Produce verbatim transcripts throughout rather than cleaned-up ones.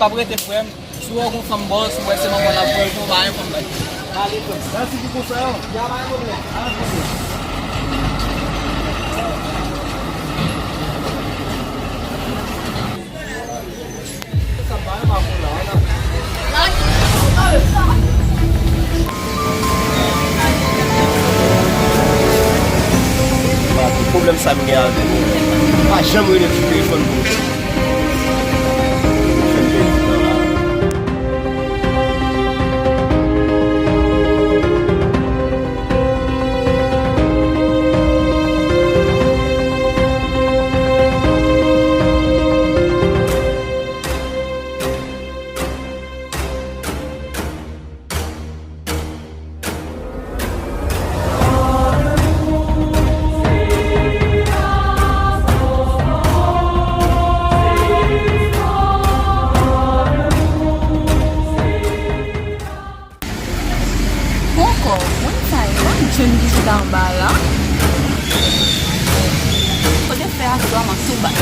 Ap rete frè m, si w wè yon fanm bòs, ou wè se manman l ap pran, ou pa yon fanm bay. Pale frè m. Mèsi pou konsèy ou. Ya, pa gen pwoblèm. Pa gen pwoblèm. Pwoblèm sa m gen avè l. Pa janm rele sou telefòn pou m. Poko, moun sa yo, jèn ki chita anba la. Kote fè a swa m ap tou bay.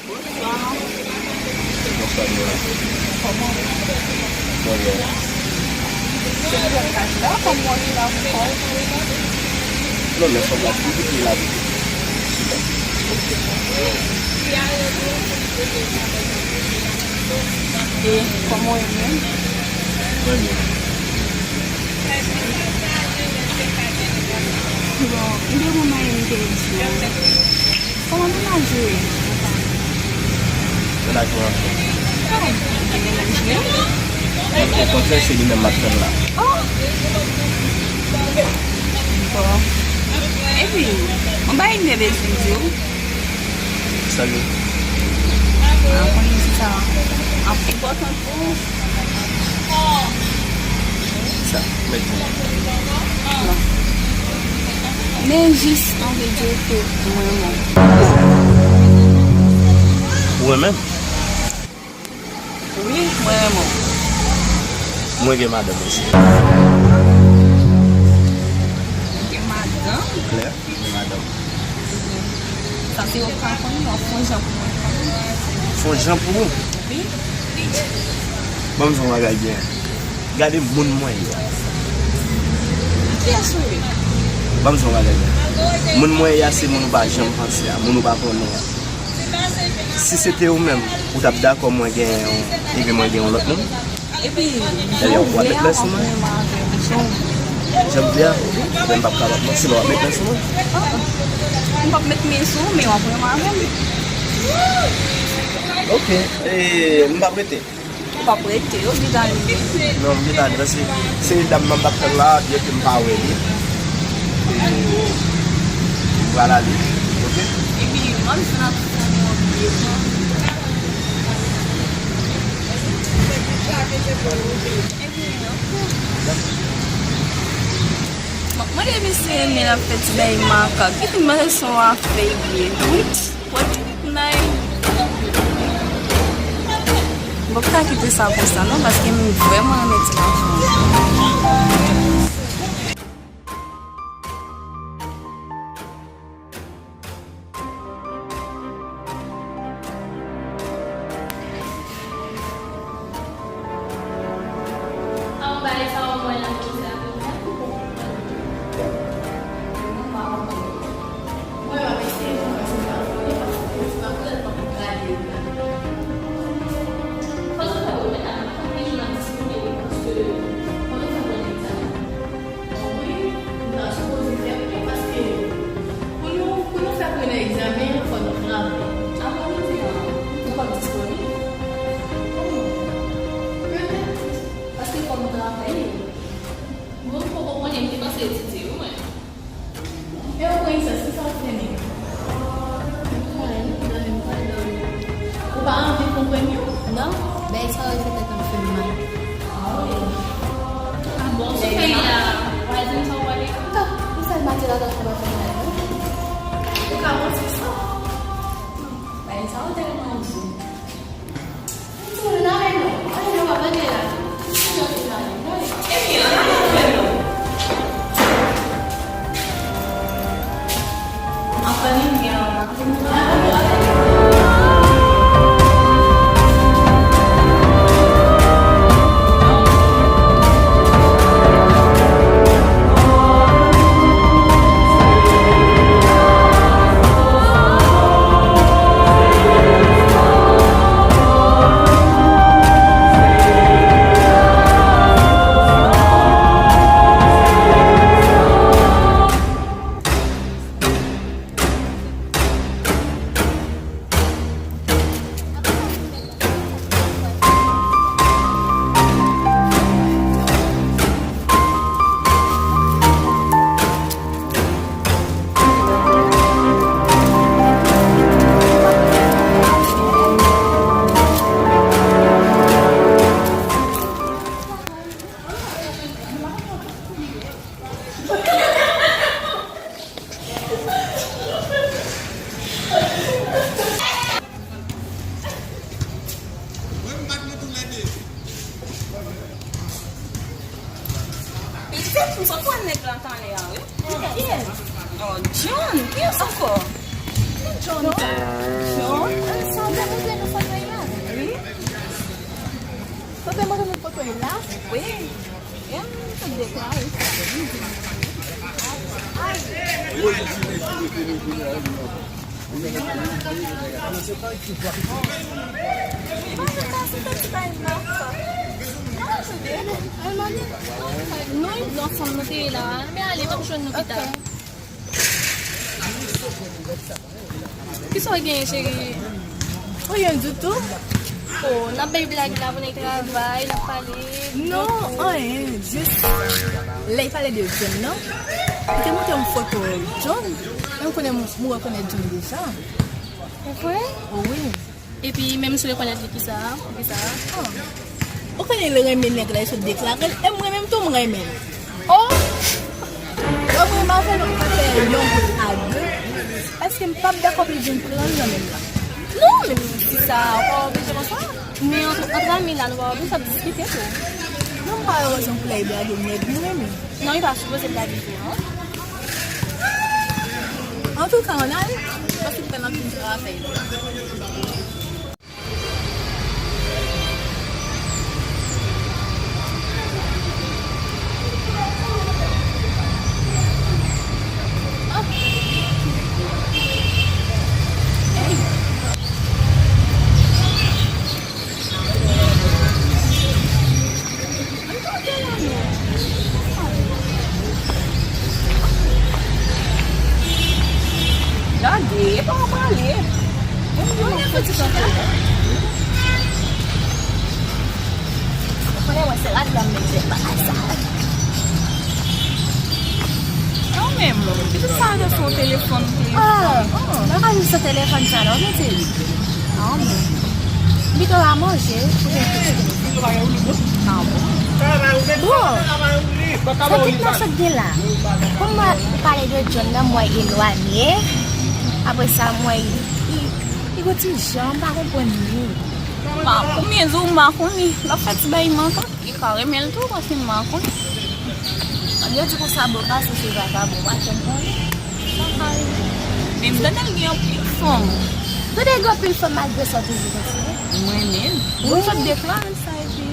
Bonswa, demoiselle. Kòman? Mwen byen. Kòman w ye la ankò? Non, men fanm la ki kite la. E kòman w ye menm? Mwen byen. Bon, m gen yon bagay m te di w. Kòman mennaj ou ye? Mennaj mwen anfòm. Oh, mennaj mwen? Okontrè, se li menm m ap tann la. Oh! Bon. Epi, yon bagay m te bezwen di w. Sa l ye? A, konnen se sa ap enpòtan pou ou. Sa, mèt. Non. Men jis anvi di w ke mwen renmen w. Ou renmen m? Wi, mwen renmen w. Mwen gen madanm osi. Gen madanm? Klè, gen madanm. Sa se ou pa konn, w ap fè yon jan pou mwen. Fè yon jan pou ou? Wi. Ban m di w yon bagay byen. Gade moun mwen ye a. Kiyès ou ye? Ban m di w yon bagay byen. Moun mwen ye a se moun ou pa janm panse a, moun ou pa konnen an. Si se te ou menm, ou t ap dakò mwen genyen yon, epi mwen gen yon lòt moun? Epi, jan w vle a, w ap renmen avè m. Jan w vle a? Ebyen, m p ap kapab non, sinon w ap met men sou mwen. M p ap met men sou ou, men w ap renmen avè m. Ok, e, m p ap rete. Ou p ap rete, ou gentan ale. Non, m gentan ale, paske se dam nan m t ap tann la, byenke m pa wè li. E, m pral ale, ok? Epi, mwen, m fin ap fè yon byen, non. Epi, ok. M ap mande misye, men l ap fè ti bagay makak. Epi, m panse se yon afè li ye. Wi. Wè ti nèg nan. M p ap ka kite sa konsa non, paske m vrèman renmen ti gason an. Pa anvi konprann yo? Non, bagay sa yo fè tèt mwen fè m mal. Ah bon, sou peyi a, w a di m sa w pale a? Tou, m sèl mati la, sa w pale la, non? Ou ka manti sa? Bagay sa yo tèlman di. Pitit, m sot wè nèg la talè a, wi. Kiyès? Oh, John, kiyès ankò? Ki John? John? Sa w te montre nou foto l la? Wi. Sa w te montre nou foto l la? Wi. E m te deklare sa. Non, non, ansanm nou te ye la. Men ale, m ap jwenn nou pita. Kisa w genyen, cheri? Anyen ditou. Oh, n ap bay blag la pou n al travay, n ap pale. Non, anyen, jis lè y pale de John nan, li te montre m foto John, men m konnen m rekonèt John deja. Ou kwè? Oh, wi. Epi, menm si w rekonèt li, kisa? Poukisa? Ah. Ou konnen l renmen nèg la, e sot deklare l, e mwen menm tou, m renmen l. Oh! Lè w renmen avè l, ou ka fè yon kout a de. Èske m p ap dakò pou l vin pran l nan men m la? Non, men si sa, ou pa oblije konsa. Men ant, ant zanmi la, nou pa oblije ap diskite tou. Non, m pa wè rezon pou lè y blage nèg mwen, men. Non, li pa sipoze blage tou, non. Antouka, ann ale, paske m pral anpil travay. Gade, e pa w prale. Mwen menm mwen fè ti kanpe. Ou konnen mwen se la k la m mete bagay sa. Kanmenm, pitit sa yo sou telefòn, telefòn. Ah, mwen pa jis sou telefòn sa non, mete li. Ah, men. Li gen la manje, ou gen tout. Ah, bon. Bon, sa tout nan sot gen la. Kòm mwen pale de John nan, mwen elwanye. Apre sa, mwen, li, li, li gon ti jan, m pa konprann li. Ma, kounye a, ou ma konnen, l ap fè ti bay manka. Li ka renmen l tou, paske m pa konn. Yo di konsa, bon, pase se vakabon, pa janm konnen. Sa ka rive. Men m tande l gen anpil fanm. Tande gen anpil fanm malgre sa w toujou konsa. Mwen menm. Wi. Ou sot deklare sa epi.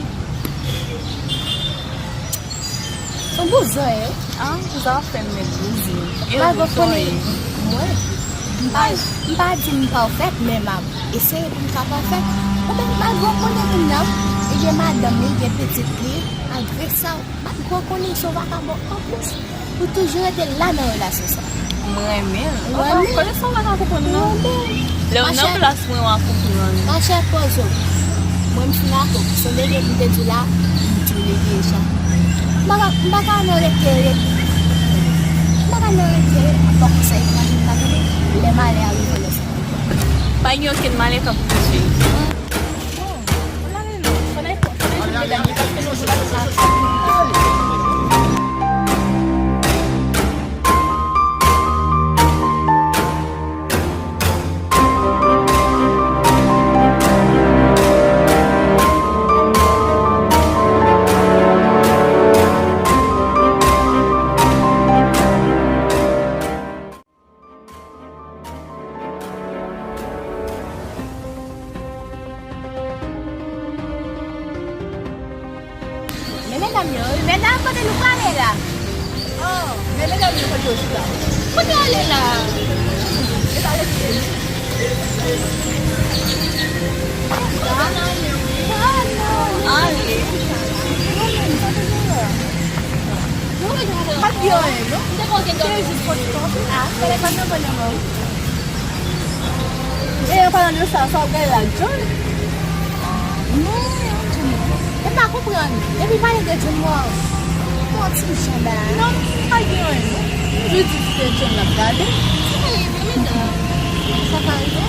Se yon bouzwen, wi. Ah, sa fè m met bouzwen. E ou konnen, mwen, m pa, m pa di m pafèt, men m ap eseye pou m ka pafèt. Ou menm, malgre w konnen moun nan, li gen madanm li, li gen pitit li, malgre sa, malgre w konnen se yon vakabon anplis, ou toujou rete la nan relasyon sa. M renmen l. Ou renmen l? Konnen sa w pa ka konprann, non. Lè w nan plas mwen, w a konprann. Machè, poze w. Mwen, m fin ak ou. Sonde gen m te di w la, m di w li deja. M pa ka, m pa ka nan rete, rete. M pa ka nan rete, ap ba w konsèy, m pa ka tande. Lè malè a rive, lè sa. Pa gen okenn malè k ap rive, cheri. Medam yo, wi, medam, kote nou prale la? Oh, men medam yo kote yo chita? Kote yo ale la? E pa rete. Ale. Pa t gen anyen, non? Se jis foto. Ah, telefòn nan bon nan men w. E an palan de sa, sa w gade la, John? Non, e yon John. Mwen pa konprann. Depi pale de John, mwen, mwen ti jan bagay. Non, pa gen anyen, non. Jodi se John l ap gade. Sa ka rive, medam. Sa ka rive?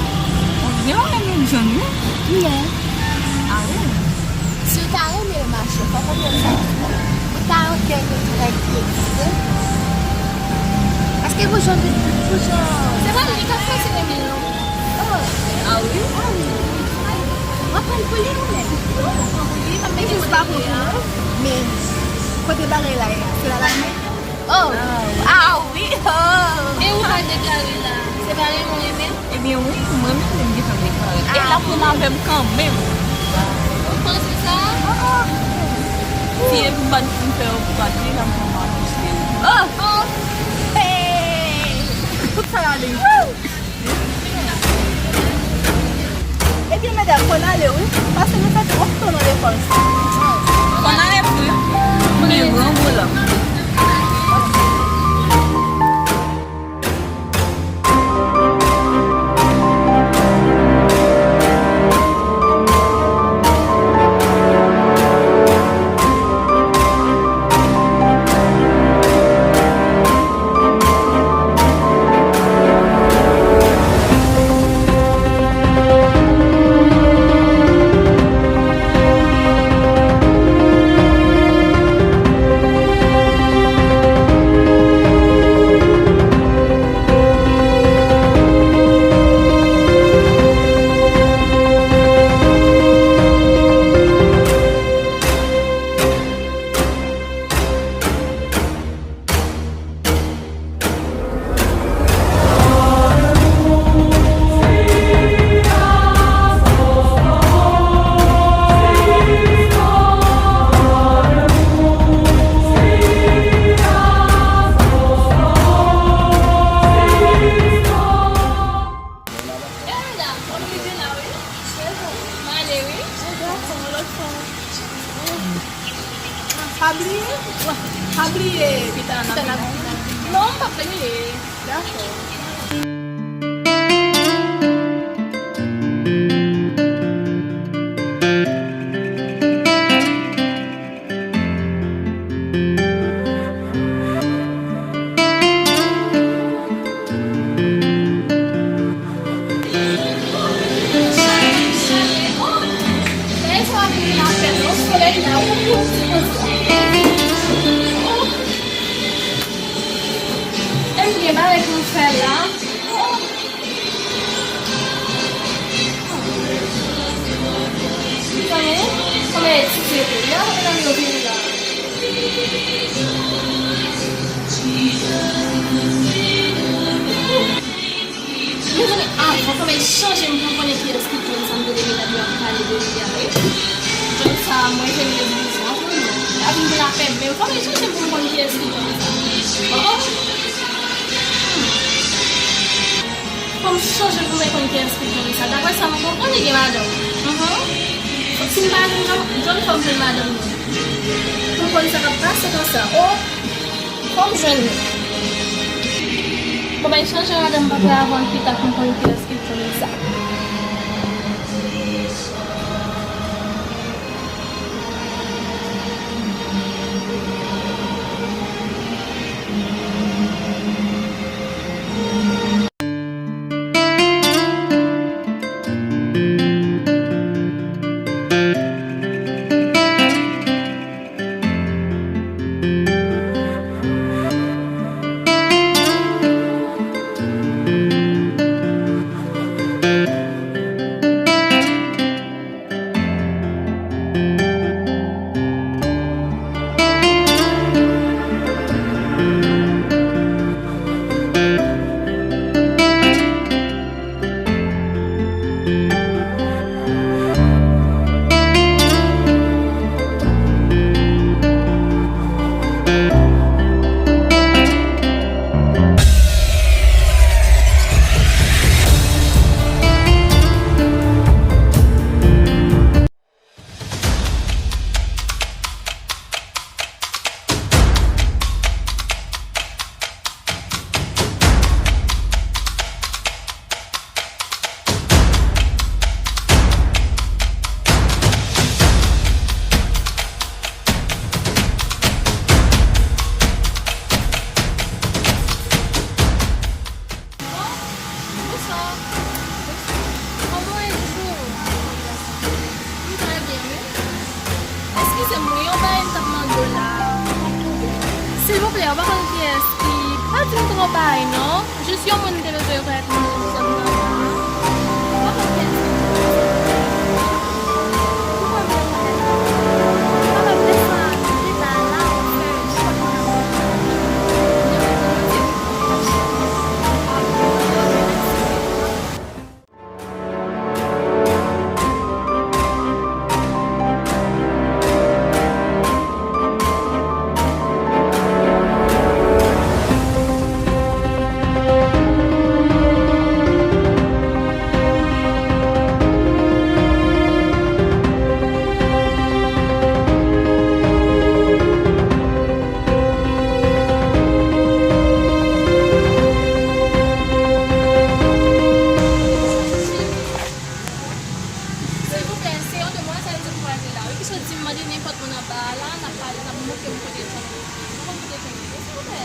Ou gen yon renmen John, wi. Non. Ah wi? Si w ta renmen l, machè, fò w konprann sa. Ou ta anterre travay ki egziste. Paske pou jan de, pou jan. Se pa li k ap fòse renmen l, non. Oh. Ah wi? Ah wi. W ap pran l pou li ou menm? Non, w ap pran pou li, m ap mete pou li. Men, kote bagay la ye a? Se la l al mete? Oh. Ah wi, oh. E ou pa deklare la? Se pa renmen w renmen l? Ebyen wi, mwen menm, m gentan deklare. E l ap renmen avè m kanmenm. Ou panse sa? Oh, oh. Si e pou bat pou m fè yo pou bat li, l ap pran m akonse. Oh, oh. Hey! Tout sa la de. Ebyen, medam, fò n ale, wi. Paske nou fè twòp tan nan lekòl sa. Fò n ale pou nou gen grangou la. E medam, w ap rive la, wi. M ale, wi. Pa bliye, pa bliye pita n ap vini. Non, m p ap bliye. Dakò. E m gen bagay pou m fè la. Mezanmi, kòman e ti tete? Lè medam yo vini la. Mezanmi, avan, fò m al chanje m pou m konnen kiyès ki John sa m tande medam yo ap pale de li a, wi. John sa, mwen, se mezon an pou mwen. Li ap vin pou lapè, men fò m al chanje m pou m konn kiyès ki John sa. Bon. Fò m chanje pou mwen konn kiyès ki John sa. Daprè sa m konprann, li gen madanm. Mhm. Si m pa jwenn John, John, fò m jwenn madanm li. Pou m konn sa k ap pase konsa. O, fò m jwenn li. Bon, bay chanje madanm papa avan pita pou m konn kiyès ki John sa. Twò bagay non. Jis yon moun te bezwen rekonèt mwen nan zòn nan. Silvouplè, se yon demwazèl Djouna k ap pale la, wi, ki sot di m mande nenpòt moun anba a la, n ap pale, n ap montre m kote Djouna ye. M pa konn kote Djouna ye, silvouplè.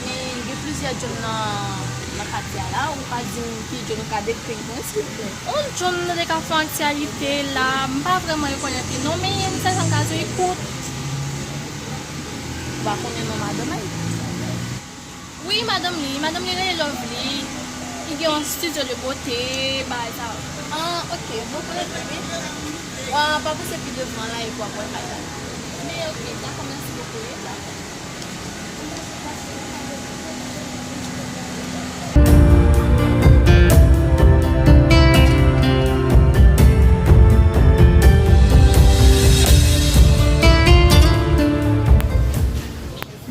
Men gen plizyè Djouna nan, nan katye a la, ou ka di m ki Djouna ou ka dekri m pou mwen, silvouplè? Yon Djouna te ka fè yon aktyalite la, m pa vrèman rekonèt li non, men yon sèl sa m ka di w, li kout. Ou pa konnen non madanm li? Wi, madanm li, madanm li rele Lovely. Li gen yon studio de beauté, bagay sa yo. Ah, ok, bon, konnen tou, wi. Wa, pa pouse pi devan la, epi w ap wè kay la. Men, ok, dakò, mèsi bokou, wi.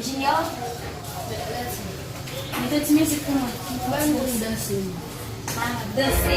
Junior, mete ti mizik pou mwen. Mwen, mwen danse. Ah, danse.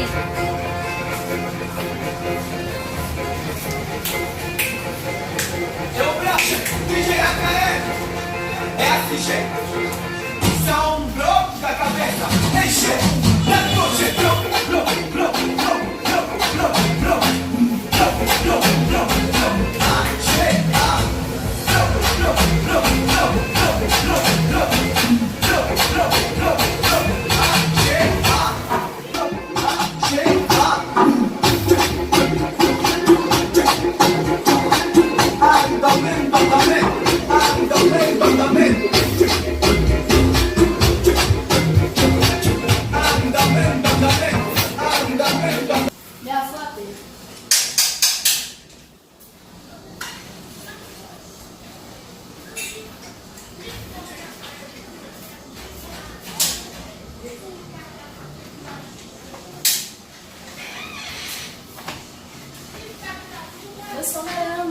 Bonswa, madanm.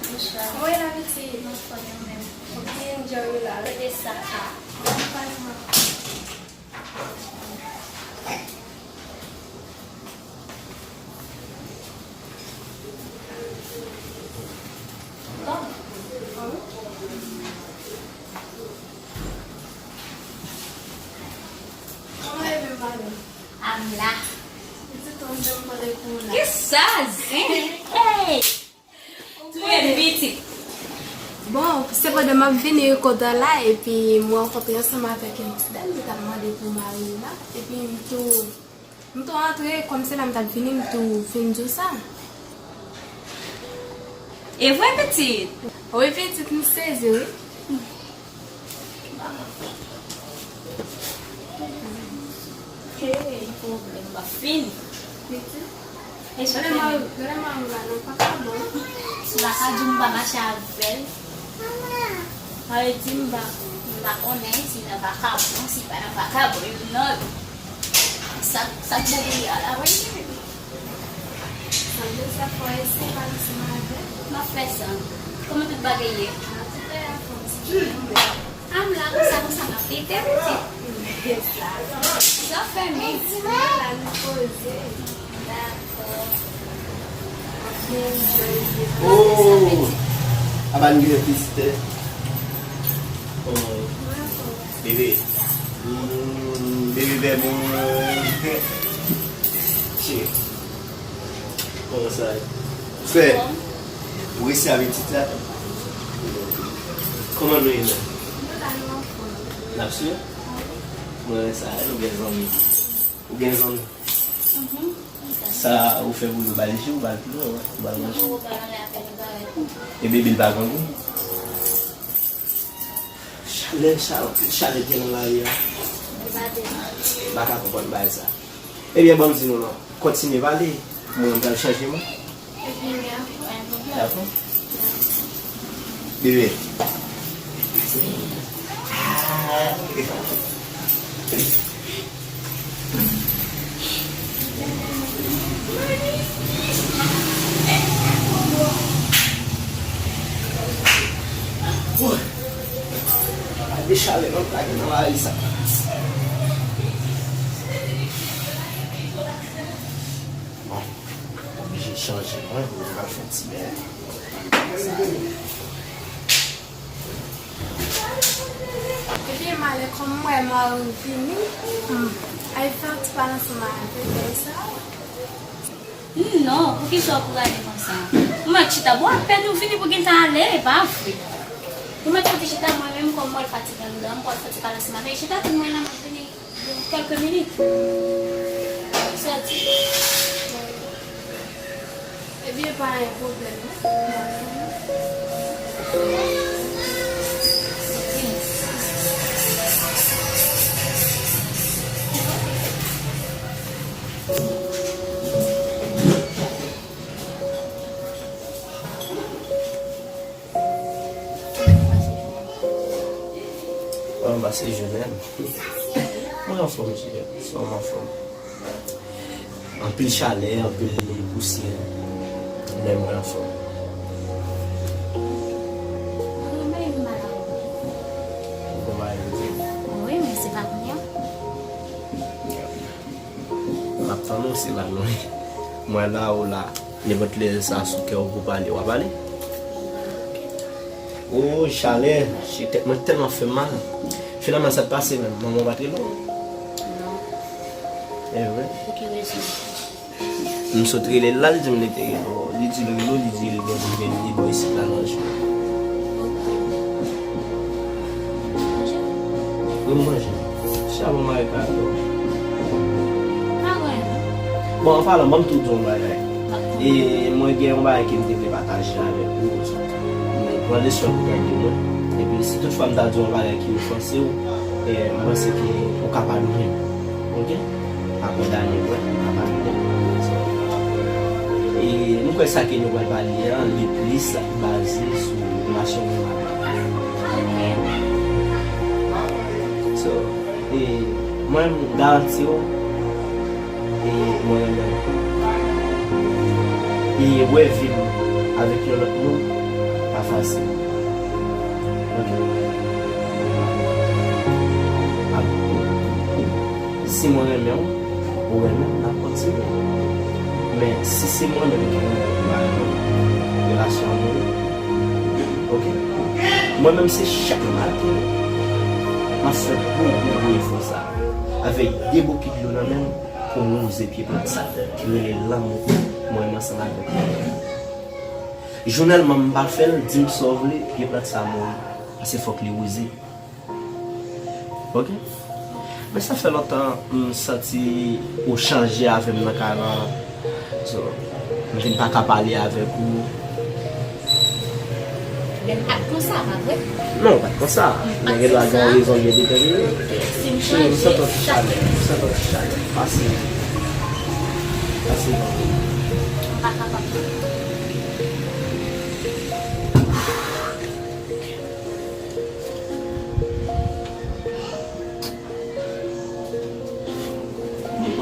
Bonswa. Kòman w ye la, pitit? Mwen anfòm, e ou menm? Mwen byen, Djòl la. Kote sa a? Bon. Kòman e menm, madanm? A m la. Pitit, mwen menm, mwen pale pou ou la. Kisa, zen? Hey! Touye m pitit. Bon, se pandan m ap vini kote w la, epi m rankontre ansanm avèk yon ti dam ki t ap mande pou mari l la, epi m tou, m tou antre, kòm se la m t ap vini, m tou vin di w sa. E vre, pitit? Wi, pitit, m sezi, wi. Hey, pwoblèm pa fini. Gade mari, gade mari la, nan vakabon. Si pa ka di m pa mache avè l. Sa vle di m pa, m pa konnen si nan vakabon, si pa nan vakabon, youn nan yo. Sa, sa k bon pou li a la, wi. Sanble sa fò eseye pale ansanm avè l. M ap fè sa. Kòman tout bagay ye? Tout bagay anfòm, si Bondye vle. A m la konsa, konsa m ap tete pitit. Sa fè men. Mwen la nou poze. Dakò. Oh! Apa n gen vizitè? Oh. Bebe. Mm, bebe bè mwen. Cheri. Kòman sa ye? Frè, ou resi avè pitit la? Kòman nou ye menm? N ap swiv? Mwen renmen sa, nou gen zanmi. Ou gen zanmi? Sa ou fè pou nou, ba l je, ou ba l plen, ou ba l manje? E bebe l pa grangou? Chalè, chalè, anpil chalè gen nan lari a. M pa ka konprann bagay sa. Ebyen, ban m di nou non. Kontinye pale. Mwen, m pral chanje mwen. Ebyen, pa gen pwoblèm. Dakò? Bebe. Gade chalè nan lage nan lari sa. Bon, oblije chanje mwen, mwen pral fè ti bèl. Ebyen, malè, kòm m wè mari w vini, hmm, al fè yon ti pale ansanm avè l, sa. Non, poukisa w ap gade konsa? Ou mèt chita, bon, apèn ou vini pou gentan ale, e pa vre. Ou mèt fè ti chita, mwen menm, kòm mwen fatige anndan, m pral fè ti pale ansanm avè l. Chita, tann mwen la, m ap vini. Kèlke minit. Sòti. Ebyen, pa gen pwoblèm, non. Kòman w pase jounen an? Mwen anfòm, Juliette. Sèlman anfòm. Anpil chalè, anpil pousyè. Men mwen anfòm. Ou konn bagay m di? Wi, men se pa kounye a. M ap tann ou, se pa lwen. Mwen la, ou la. Nenpòt lè sa sou kè w pou pale, w a pale. O, chalè, che, tèt mwen tèlman fè m mal. Finalman, sa t pase menm? Manman w pa t rele w? Non. E vre? Pou ki rezon? M sot rele l la, li di m li te rele w. Li di l rele w, li di l gen pou l vin li bò isit la nan jou. Wi, m manje. Chabon mare pa atò. Pa wè non. Bon, an palan, ban m tou di w yon bagay. E mwen gen yon bagay ke m te vle pataje avèk ou. Men pran le swen pou gade mwen. Epi si toutfwa m ta di w yon bagay ki ofanse w, e, m panse ke ou ka padone m. Oke? Pa kondane mwen, pa padone m. So, e nou kwè sa ke nou pral pale an, li plis baze sou relasyon nou avè. So, e mwen, m garanti w, e mwen renmen w. E wè vi m avèk yon lòt moun pa fasil. Oke? Ap, si mwen renmen w, ou renmen m, n ap kontinye. Men si se mwen menm ki renmen w, m pa renmen w, relasyon an mouri. Oke? Mwen menm se chak maten, m ap fè gwo, gwo, gwo efò sa, avèk de bokit dlo nan men m, pou m wouze pye plant sa, ki rele lanmou mwen menm ansanm avèk ou. Jounèlman m pa fè l, di m sa w vle, pye plant sa mouri. Paske fòk li wouze. Oke? Men sa fè lontan m santi ou chanje avè m nan kay la. So, m vin pa ka pale avèk ou. Men m pa t konsa, pa vre? Non, ou pa t konsa. Men gen dwa gen yon rezon byen detèmine. Si m chanje, m santi yon ti chalè. M santi yon ti chalè. Pase. Pase. M pa kapab.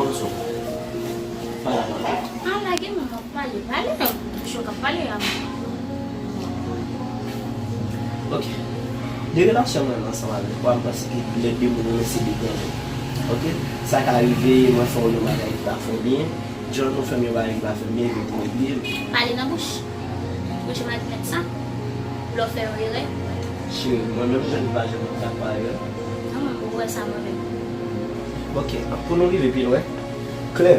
Bon, so, pa la, pa la. Pa lage, manman. Pale, pale, bouch ou k ap pale a. Oke. De relasyon mwen ansanm avèk ou a, m panse ke lè de moun renmen se de granmoun. Oke? Sa ka rive, mwen fè w yon bagay ki pa fè w byen. John, ou fè m yon bagay ki pa fè m byen, epi w te regle l. Pale nan bouch. Ou janm admèt sa? Lè w fè yon erè. Cheri, mwen menm, John, m pa janm dakò avè w. Non, mwen, mwen wè sa mwen menm. Oke, pou nou rive pi lwen. Klè.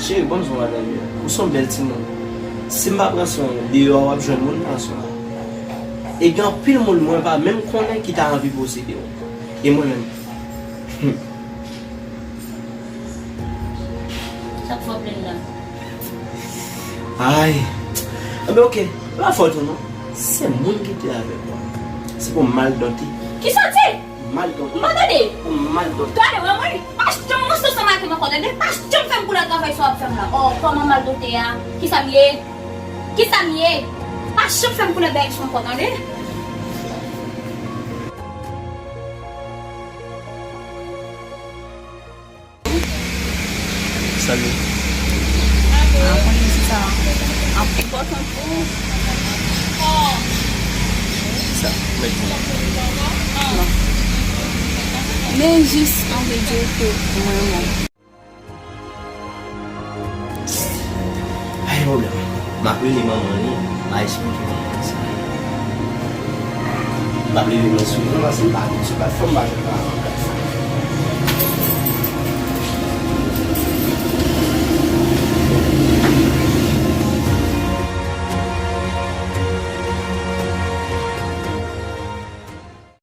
Cheri, ban m di w yon bagay, ou se yon bèl timoun. Si m pa pran swen w, deyò a w ap jwenn moun pran swen w. E gen anpil moun mwen pa menm konnen ki ta anvi posede w. E mwen menm. Hmm. Sa k fè w plenn la? Ay. Enben, oke. Pa fòt ou non. Se moun ki te avèk mwen. Se pou m mal dòte. Ki sòti? Mal dote. M pa tande. Ou mal dote. Tande, wè mwen, pa janm ranse ansanm avè m ankò, tande? Pa janm fè m koule travay sa w ap fè m la. Oh, kòman mal dote a? Kisa m ye? Kisa m ye? Pa janm fè m koule bagay sa ankò, tande? Salut. Ah, konnen se sa. Ap enpòtan pou ou. Sa, mèt di. Non. Men jis anvi di w ke mwen renmen w. Pa gen pwoblèm. M ap rele manman li, m a esplike manman li sa. M ap leve mwen souvan paske m pa abitye bat fanm, m pa janm bat fanm.